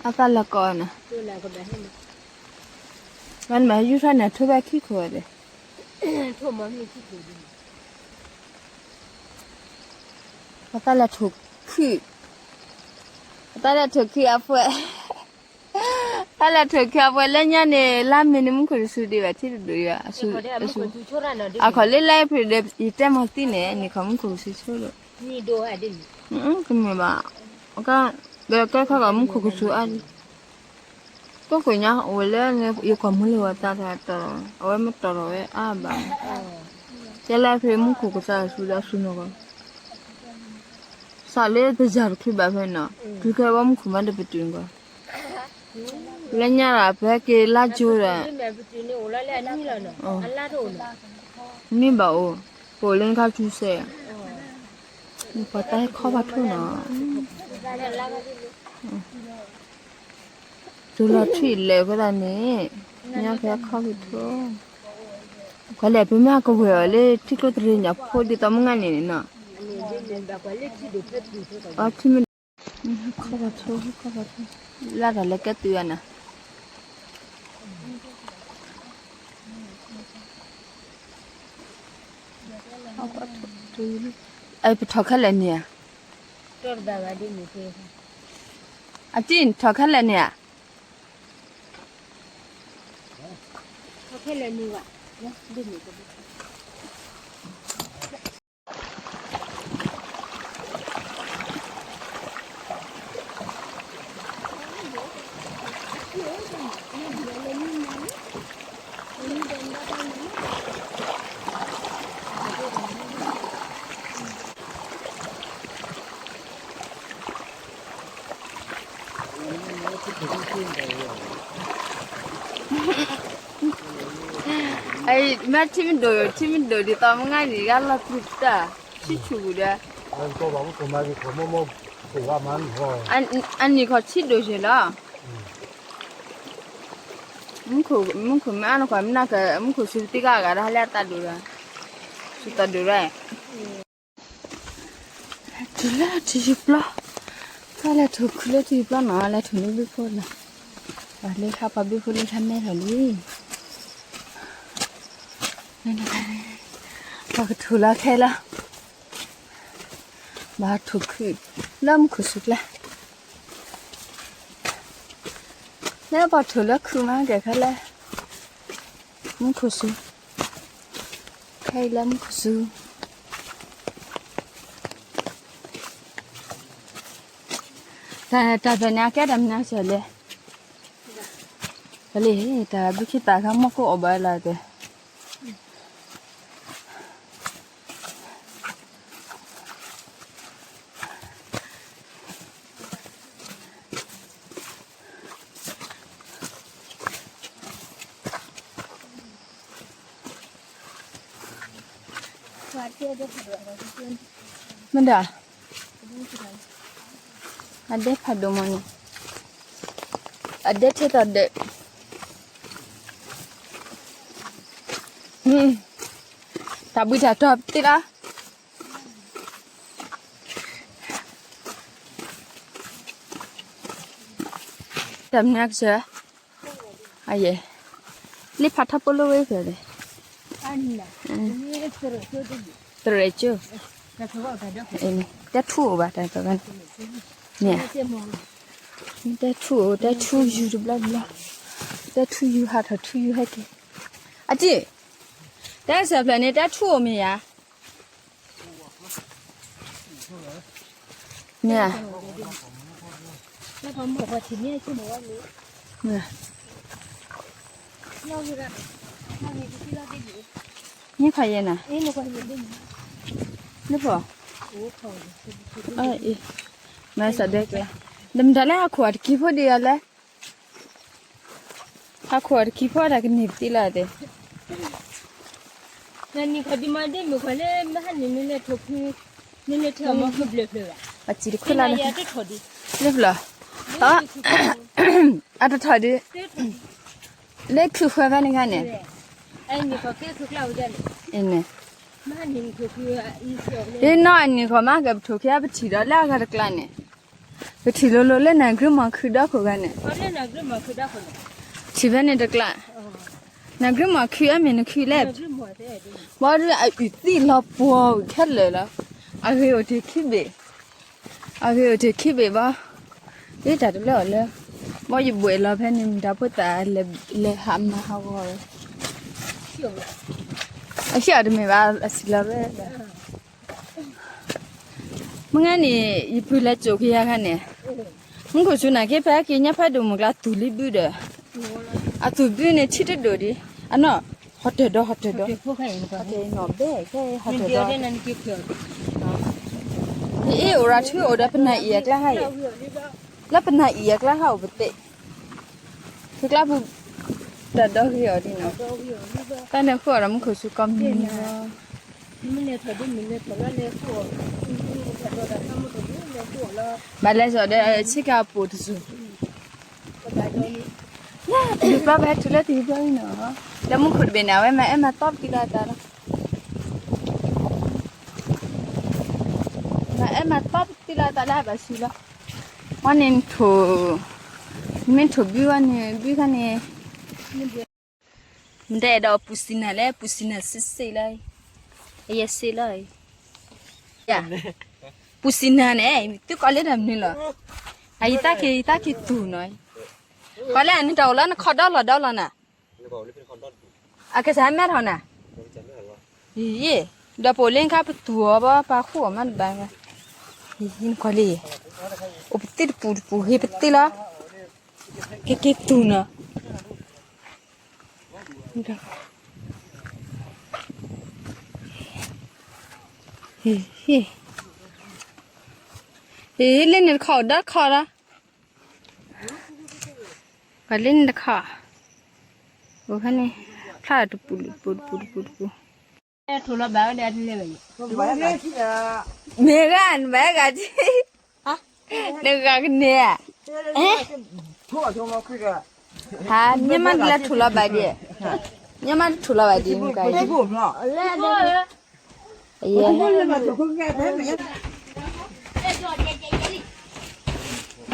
အသးလၢကိးနၤ, မ့ၢ်နမၤယူၢ်ထီၣ်န့ၣ် ထိၣ်ဘၣ်ခံခိၣ်ဒီး, အသးလၢထိၣ်ခုၣ်, အသးလၢထိၣ်ခုၣ်အပှဲၤ, တၢ်လၢထိၣ်ခုၣ်အပှဲၤလၢညါန့ၣ် လါမ့ၤန့ၣ် မူခိၣ်တစူၤဒံးဘၣ် ထံတဒိၣ်ယၤ, အခီၣ်လၢလါအ့ဖြ့ၣ်ဒီး ယတဲမၤသံန့ၣ် နံၣ်ခီမူခိၣ်ကစူၤဆိလီၤ, ကမ့ၢ်ဘၣ်, ကဲခီကီၢ်မူခိၣ်ကစူၤအါဒံး, ကိးကွဲညါဝဲလၢ ယကွၢ်မူလၢဝဲသးတတီၤလီၤ, အဝဲမတီၤလီၤဝဲအါဘၣ်, ကဲလါအ့ဖြ့ၣ်မူခိၣ်ကစူၤအါဒံးနီၤ, စးလၢတယၤတချုးဘၣ်ဖဲနီၤ, တုၤခဲဝဲမူခိၣ်မးဒီးပတုာ်နီၤ လၢညါဒီး ပဟဲက့ၤလါကၠိဒီး, မ့ၢ်ဘၣ်အိၣ်, ပအိၣ်လၢနခါဆူစဲး, ပှၤတၢ်ဟဲခီဘၣ်ထိၣ်နီၤ, စိၤလီၤထွံၣ်လဲၤဖဲဒၣ်န့ၣ်, ညါဖဲခီက့ၤထိၣ်, ကွၢ်လဲၣ်ပမ့ၢ်ကဝဲၤအီၤလၢထံကျိတရံးညါဖိဒ်သိးမုၢ်ဂၤန့ၣ်နီၤ, ခီဘၣ်ထိၣ်, ခီဘၣ်ထိၣ်, လၢတၢ်လၢကဲတုၤအနၤ ပထီၣ်ခဲလၢာ်န့ၣ်ဧါ, အတံၢ်ထီၣ်ခဲလၢာ်န့ၣ်ဧါ. မ့ၢ်ထံမ့ၢ်ဒိၣ် ထံမ့ၢ်ဒိၣ်ဒ်သိးမုၢ်ဂၤန့ၣ် ဂၤလီၤပျံၤတၢ် ထံဆူၣ်ပူၤဒီး အနံၣ်ခီထံဒိၣ်ယဲၢ်လီၤ. မူခိၣ်မ့ၢ်အါနကွၢ်မနုၤက မူခိၣ်စူၤတံၢ်ဂၤဂၤဒၣ် ဟဲလၢအတၢ်ဒိၣ်ဒီး စူၤတၢ်ဒိၣ်ဒီး တုၤလၢထံယုၤပျီ, တၢ်လဲၤထိၣ်ခုလၢထံယုၤပျီနီၤ လဲၤထိၣ်န့ၢ်ဘုဖိလီၤ. ပှၤလၢဟးပှၤဘုဖိလၢဟးမဲထီၣ်လံ. ပှၤကထိၣ်လီၤခဲလီၤ. ဘၣ်ထိၣ်ခုလၢမူခိၣ်စူၤကျါ လၢပှၤထိၣ်လၢခုၣ်မးကဲခဲလၢာ် မူခိၣ်စူၤ, ခဲအံၤလၢမူခိၣ်စူၤ, တၢ်ဖဲန့ၣ် အကဲတၢ်မနုၤစၢၤလဲၣ်, လၢတၢ်ဘုခ့တၢ်ခါမီၢ်ကိၣ်အီၣ်ဘၣ်လီၤတဲ မ့ၢ်ဒၣ်, အဒဲဖးဒိၣ်မးန့ၣ်, အဒဲထဲသိးဒဲး, တၢ်ဘှံးတၢ်တီၤသ့လီၤ. တၢ်မနုၤကစၢ်, အယဲၢ်, လ့ဖးထီၣ်ပိာ်လိဝဲဖဲလဲၣ်, တရဲကၠိ, တဲထူအိၣ်ဘၣ်တၢ်တဂၤန့ၣ်, တဲထူအိၣ် တဲထူယူၤတဘျီဘျီ, တဲထူယူၤဟးထီၣ်ထူယူၤဟဲက့ၤ, အတံၢ်, တဲစၢၤဖျၢၣ်န့ၣ် တဲထူအိၣ်မ့ၢ်ဧါ. န့ၣ်, န့ၣ်ခီယဲၢ်နၤ, လၢဖီ, မၤစးဒဲကဲ, ဒီးမတၤလၢဟးခိၣ်အတကံၢ်ဖိဒံးအီၤလဲၣ်. ဟးခိၣ်အတကံၢ်ဖိတၢ်ကန့ၢ်ပသံလီၤတဲ, နနံၣ်ခီဒံးမးဒ်မုၣ်ခီလၢ မဟါန့ၣ်နလဲၤထိၣ်ခု, နလဲၤထၢၣ်မီၤခုဘျၢၣ်ဘျၢၣ်ဘၣ်, ပစံးတခုလၢ်လၢ, လၢဖျီ, အတထီၣ်ဒံး, လၢခုၣ်ဃၢၤဖဲန့ၣ်ခါန့ၣ်, န့ၣ်, နီၢ်အနံၣ်ခီမးကဲပထိၣ်ခံပထံၣ်ဒီးလၢအဂၤတကျါန့ၣ်, ကထံၣ်လိၤလိၤလၢနဂ့ၢ်မီၤခုဒီခိၣ်ဂၤန့ၣ်, ထံၣ်ဖဲန့ၣ်တကျါ, နဂ့ၢ်မီၤခုအမ့ၢ်နခုလဲၣ်, ဘၣ်ဒီးအအုၣ်သံၣ်လီၤပှီၤဝံၤခဲလၢာ်လီၤ, အဂ့ၤအိၣ်တ့ၢ်ခံဘ့ၣ်, အဂ့ၤအိၣ်တ့ၢ်ခံဘ့ၣ်ဘၣ်, ဒ်တၢ်တလၢအီၤလၢ, ဘၣ်ယဘှဲးလီၤဖဲန့ၣ် မတၤဖိသၣ်လဲၤဟးမၤဟးဂီၤ, အဟံၣ်အီၤတမ့ၢ်ဘၣ် အစံးလီၤဝဲဒီး မ့ၢ်ဂ့ၤန့ၣ် ယပုၢ်လဲၤစိာ်က့ၤယၤခါန့ၣ်, မူခိၣ်ဆူနၤက့ဖဲက့ၤညါဖးဒိၣ်မုၢ်ကျါသူၣ်လံဘုဒီး, အသူၣ်ဘုန့ၣ်ထံတဒိၣ်ဒံး, အနီၢ်ဟီၣ်တၢၢ်ဒီးဟီၣ်တၢၢ်ဒီး, ဟီၣ်တၢၢ်ဒီး, ယအ့ၣ်အိၣ်ရၤထူအိၣ်ဒီးပနၢ်အံၤအကျါဟါအံၤ, လၢပနၢ်အံၤအကျါဟါအိၣ်ပသ့ၣ်, ထူကျါပူၤ, တၢ်ဒီဂ့ၤအီၤဒ်နီၤ, တၢ်န့ၣ်ဃုအီၤဒီးမူခိၣ်ဆူကီၢ်မံၤလီၤ ဘၣ်လဲၤစိာ်ဒီးဆ့ကၤအပိာ်တစိၤ, လၢပျုၤပျီပဟဲထူလၢတဟံးဘျီအံၤနီၤ, လၢမူခိၣ်တဘ့ၣ်န့ၣ် အဝဲမၤအဲၣ်မၤတီပတံၢ်လီၤအသးလီၤ, မၤအဲၣ်မၤတီပတံၢ်လီၤအသးလၢအဘၣ်ဆူလီၤ, ဝဲန့ၣ်ထိၣ်, မ့ၢ်ထိၣ်ဘုဝဲန့ၣ် ဘုခါန့ၣ် မ့ၢ်တအဲၣ်ဒိးပူၤစံနၤလဲၣ်, ပူၤစံနၤစ့စ့လီၤ, အယဲစ့လီၤ, ယၤ, ပူၤစံနၤန့ၣ် သုကိးလၢတၢ်မနုၤလီၤ, အယတၢ်က့ၤ ယတၢ်က့ၤသူၣ်နီၤ, ကီးလၢနတၢ်အိၣ်လၢနခီဒီလီၤဒီလီၤနၤ, အကစၢ်ဟဲမဲထီၣ်နၤ, ယံၤ, ဒီးပအိၣ်လၢနခါပသူၣ်အီၤဘၣ် ပာ်ဃုာ်အီၤမးတဘၣ်, ယံၤနကီးလံ, အိၣ်ပသ့ၣ်တပူၤတပူၤ ဟ့ၣ်ပသ့ၣ်လီၤ, ကက့ၤသူၣ်နီၤ ဟ့ၣ် လၢန့ၣ်တခီ ဒီတခီလီၤ, ပှၤလၢန့ၣ်တခီ, အိၣ်ဖဲန့ၣ်, ဖျါတပူၤတပူၤတပူၤတပူၤတပူၤ, မ့ၢ်ဂ့ၤ နဘၣ်ဂၤထံ နဂၤကန့ၢ်ဧါ, ဟါမ့ၢ်မးတလၢထူၣ်လီၤဘၣ်ဒံး, မ့ၢ်မးတထူၣ်လီၤဘၣ်ဒံး,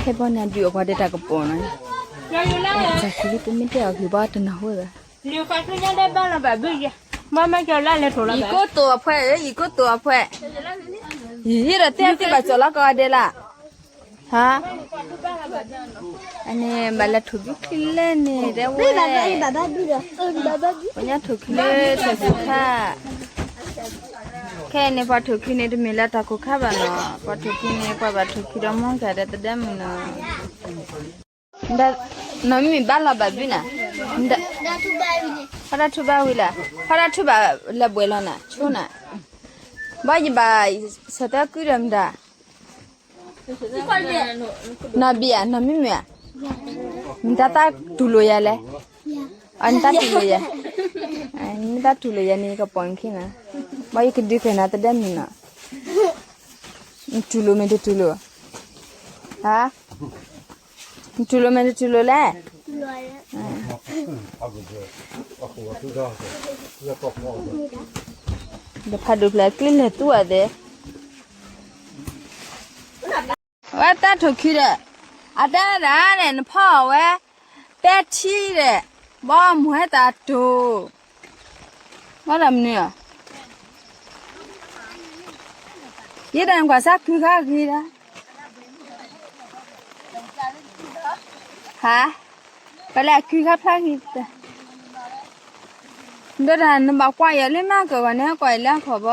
ဖဲဘီန့ၣ်ဒုးအပှၤဒဲးတၢ်ကပီၤနီၤ, တၢ်ခံလံပမ့ၢ်တဲအီၤဂ့ၤဘၣ်တနၢ်ဟူဘၣ်, ယံၤကိတိာ်အဖှဲးဧၢ, ယံၤကိတိာ်အဖှဲး, ယံၤဒီးတဲသ့ဘၣ်ကၠီၤလီၤကီးဒဲးလၢ်, ဟါ, အန့ၣ်ဘၣ်လဲၤထိၣ်ဘုချံလဲၣ်န့ၣ် တဲဝဲ, ပှၤညါထိၣ်ချံလၢတၢ်ခိၣ်ခါ, ခဲအံၤန့ၣ် ပှၤထိၣ်ချံန့ၣ် တမ့ၢ်လၢတၢ်ခိၣ်ခါဘၣ်နီၤ, ပှၤထိၣ်ချံန့ၣ် ပှၤဘၣ်ထိၣ်ချံဒီးမီၢ်ကၤဒီးသဒၢမုၢ်နီၤ, နီၢ်မံမံၤဘၣ်လီၤဘၣ်ဘုနၤ, ဖီတၢ်ထူဘၣ်ဝံၤလၢ်, ဖီတၢ်ထူဘၣ်လဲၤဘှဲးလီၤနၤ ဆိနၤ, ဘၣ်ယဘၣ်ဆၢတဲာ်ကုဒီးမတၤ နီၢ်ဘံၣ်ဧါ, နီၢ်မံမုၣ်ဧါ, နတၢ်သးတူၢ်လိာ်ယၤလဲၣ်, အနတၢ်တူၢ်လိာ်ယၤ, နတၢ်တူၢ်လိာ်ယၤန့ၣ် ယကပိာ်နခံနီၤ, ဘၣ်ယကဒုးကဲနၤသဒၢမုၢ်နီၤ, နတူၢ်လိာ်မ့ၢ်တတူၢ်လိာ်, ဟါ, နတူၢ်လိာ်မ့ၢ်တတူၢ်လိာ်လဲၣ်, ဒီးဖးဒိၣ်ဖျဲးကျ့လဲၤသူအီၤသ့ ဝဲတၢ်ထိၣ်ခံဒီး, အတဲဒၣ်န့ၣ် နဖီအီၤဝဲ, ပဲထံဒီး, ဘီမုၢ်ဟဲသးတိၢ်, ဘၣ်ဒီးမနုၤ, ယဲဒၣ်နကွၢ်စၢ်ခုခါဂ့ၤဒီး, ဟါ, ပလဲၤခုခါဖျါဂ့ၤ ဒီးတၢ်နဘၣ်ကွၢ်ယၤလၢမၤကဂီၢ်န့ၣ် ကွၢ်ယၤလၢအခီၣ်ဘ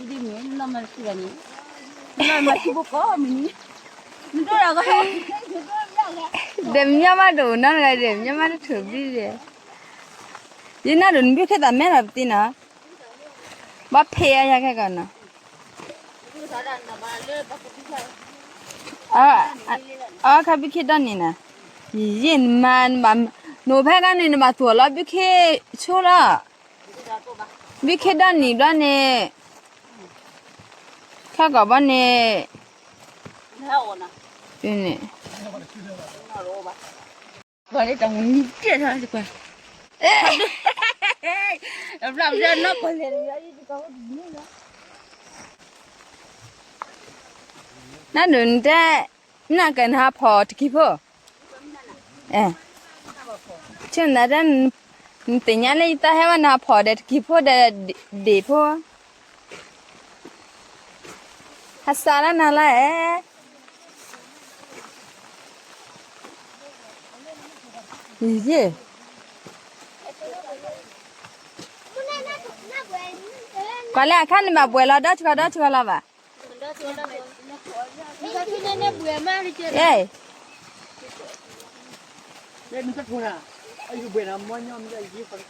ီ, ဒီးမညီမးတအိၣ်နီတဂၤဒီး မညီမးတထိၣ်ဘံၣ်ဒီး, ယနၢ်ဒိၣ်နဘုခ့သးမဲထီၣ်ပသံနီၤ, ဘၣ်ဖဲးအယၤခဲကီးနီၤ အခါဘုခ့ဒီနံၤနၤ, ယံၤနမၤ, နအိၣ်ဖဲခါန့ၣ် နဘၣ်သူၣ်အီၤလီၤ ဘုခ့ဆိလီၤ, ဘုခ့ဒီနံၤဘျီန့ၣ်, ခဲကီးဘီန့ၣ်, န့ၣ် ဘျီတၢ်မနုၤတဲထီၣ်ကွၢ်, ဘျီဘျီနီၢ်ကီၢ်လဲၣ်တဘျီ နဒိးနတဲ, နကနဟးဖီၣ်တကံၢ်ဖိ, ဆ့ၣ်နၤတဲ, နသ့ၣ်ညါလၢယတၢ်ဟဲဝဲနဟးဖီၣ်ဒီးတကံၢ်ဖိဒီးဒ့ၣ်ဖိ, ဟးစးလၢနၤလၢ, ကွၢ်လၢအခါန့ၣ်ဘၣ်ဘှဲးလီၤဒီတခီဒီတခီလီၤ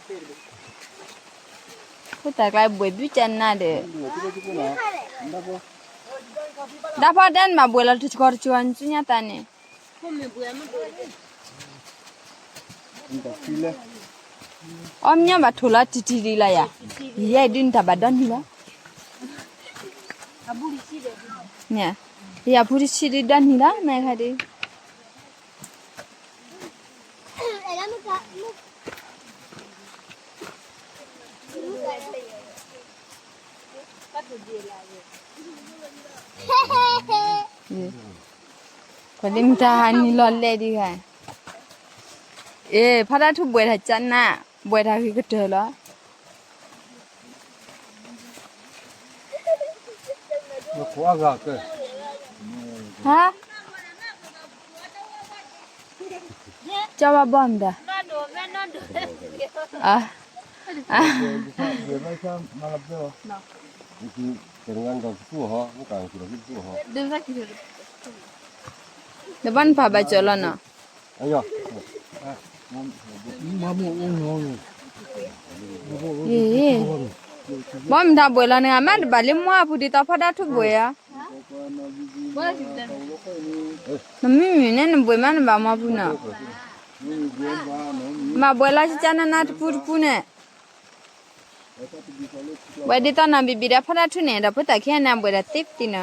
ဘၣ်. ဖိသၣ်ကျါဘှဲးဘုကနၣ်ဒီး, ဒီးဖီတဲနဘၣ်ဘှဲးလီၤတကီတကီနစုညါသးန့ၣ် အီၣ်မညီဘၣ်ထိၣ်လီၤတံၢ်တံၢ်ဒံးလီၤယၤ, ယဲဒုးနတၢ်ဘၣ်ဒီနံၤလီၤ, ယၤဖူတဆံဒုးဒီနံၤလီၤ မ့ၢ်ခါဒုး ပှၤဒ်မတၤဟးနံၤလီၤလဲၣ်ဒံးဂၤ, အ့ ဖါတၢ်ထူၣ်ဘှဲးတၢ်ကနၣ်, ဘှဲးတၢ်ဂ့ၤကတၢၢ်လီၤ. ဟါ, ကၠီဘၣ်ဘီၣ်မတၤ, တဘၣ်နပာ်ဘၣ်ကၠီလီၤနီၤ. ဘီမတၤဘှဲးလီၤန့ၣ် မ့ၢ်တဘၣ်လၢမွါအပူၤဒ်သိးဖီဒါထူၣ်ဘှဲးဧါ. နမ့ၢ်မုာ်န့ၣ် နဘှဲးမးနဘၣ်မွါပူၤနီၤ. မၤဘှဲးလီၤကကနနါတပူတပူန့ၣ် ဘှဲးဒ်သိးနီၢ်ဘံၣ်ဘံၣ်ဒီးဖီဒါထူၣ်န့ၣ် ဒီးဖိသၣ်ခံဂၤန့ၣ် အဘှဲးဒီးသ့ပသံနီၤ.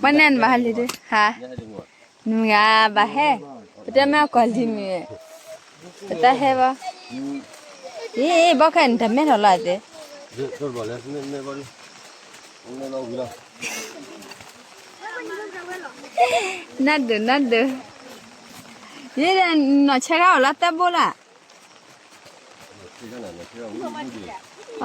မ့ၢ်နဲၣ်နဘၣ်ဟးလံဒုး ဟါ, နမ့ၢ်ဂၤဘၣ်ဟဲ, ပတဲမ့ၢ်အကီၢ်လံၤမုၢ်, ပတၢ်ဟဲဘၣ်, အံၤ ဘီခဲနတၢ်မဲထီၣ်လီၤသ့ နဒုး နဒုး, ယဲဒၣ်နီၢ်ဆဲးခါအီၣ်လီၤသၢဘိလၢ်. အ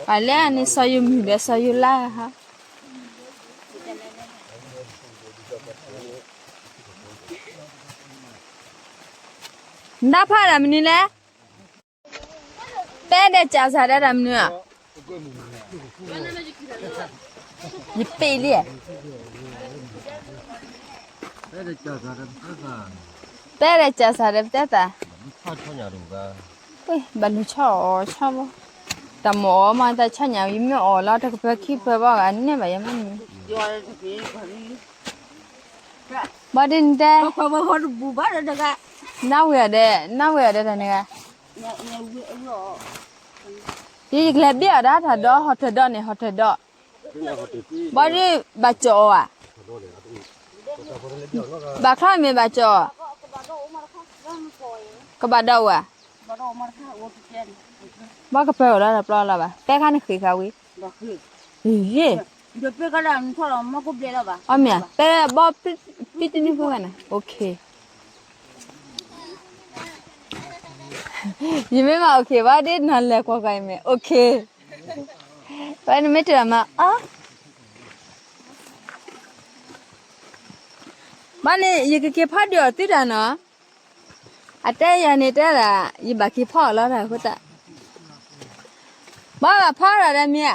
ံၤ ပှၤလဲၣ်န့ၣ် စီၤယိၤမုၢ်ဒီးစီၤယိၤလါဟါ, နဖးတၢ်မနုၤလဲၣ်. ပဲဒီးကၢ်စၢ်ဒီးတၢ်မနုၤဧါ. ယပ့ၢ်လံ, ပဲဒီးကၢ်စၢ်ဒီးပတဲသး, ဘၣ်လူၤဆီအီၤဆီဘၣ်, တၢ်မၤအီၣ်မးတၢ်ဆီညၣ် ယမ့ၢ်အီၣ်လီၤတကပၢၤခံပၢၤဘၣ်ဂၤန့ၣ်ဘၣ်ယမ့ၢ်န့ၣ်, ဘၣ်ဒ်နတဲ, နဝံၤအီၤဒီး နဝံၤအီၤဒီးတၢ်န့ၣ်ဂၤ ယကလဲၤဘ့ၣ်အီၤဒၣ်တၢ်ဒီး ဟီၣ်ထၢၣ်ဒီးန့ၣ် ဟီၣ်ထၢၣ်ဒီး, ဘၣ်ဒ်ဘၣ်ကၠီၣ်အီၤဧါ, ဘၣ်ချီမ့ၢ်ဘၣ်ကၠီၣ်အီၤ, ကဘၣ်ဒီးဝဲ, ဘၣ်ကပၢၤအီၤလီၤတၢ်ပျီလီၤဘၣ် ပဲခါန့ၣ်ဃ့ၢ်ဃာ်ဝံၤ, ယ့ၣ်, အီၣ်မ့ၢ်ဧါ ပဲဘီ ပံတနံၣ်ဖိဂၤန့ၣ် ယမ့ၢ်မၤ okay ဘၣ်ဒ်နီၢ်လဲၤကွၢ်ကွၢ်အံၤမ့ၢ် okay, ပှၤနမ့ၢ်တၢ်မၤအီၤ, ဘၣ်န့ၣ် ယကက့ၤဖီဒုးအီၤသုတၢ်နီၤ, အတဲယၤန့ၣ်တဲဒၣ် ယဘၣ်က့ၤဖီအီၤလီၤတၢ်အဃိသတး, ဘၣ်ဘၣ်ဖီဒၣ်ဒီးမ့ၢ်ဧါ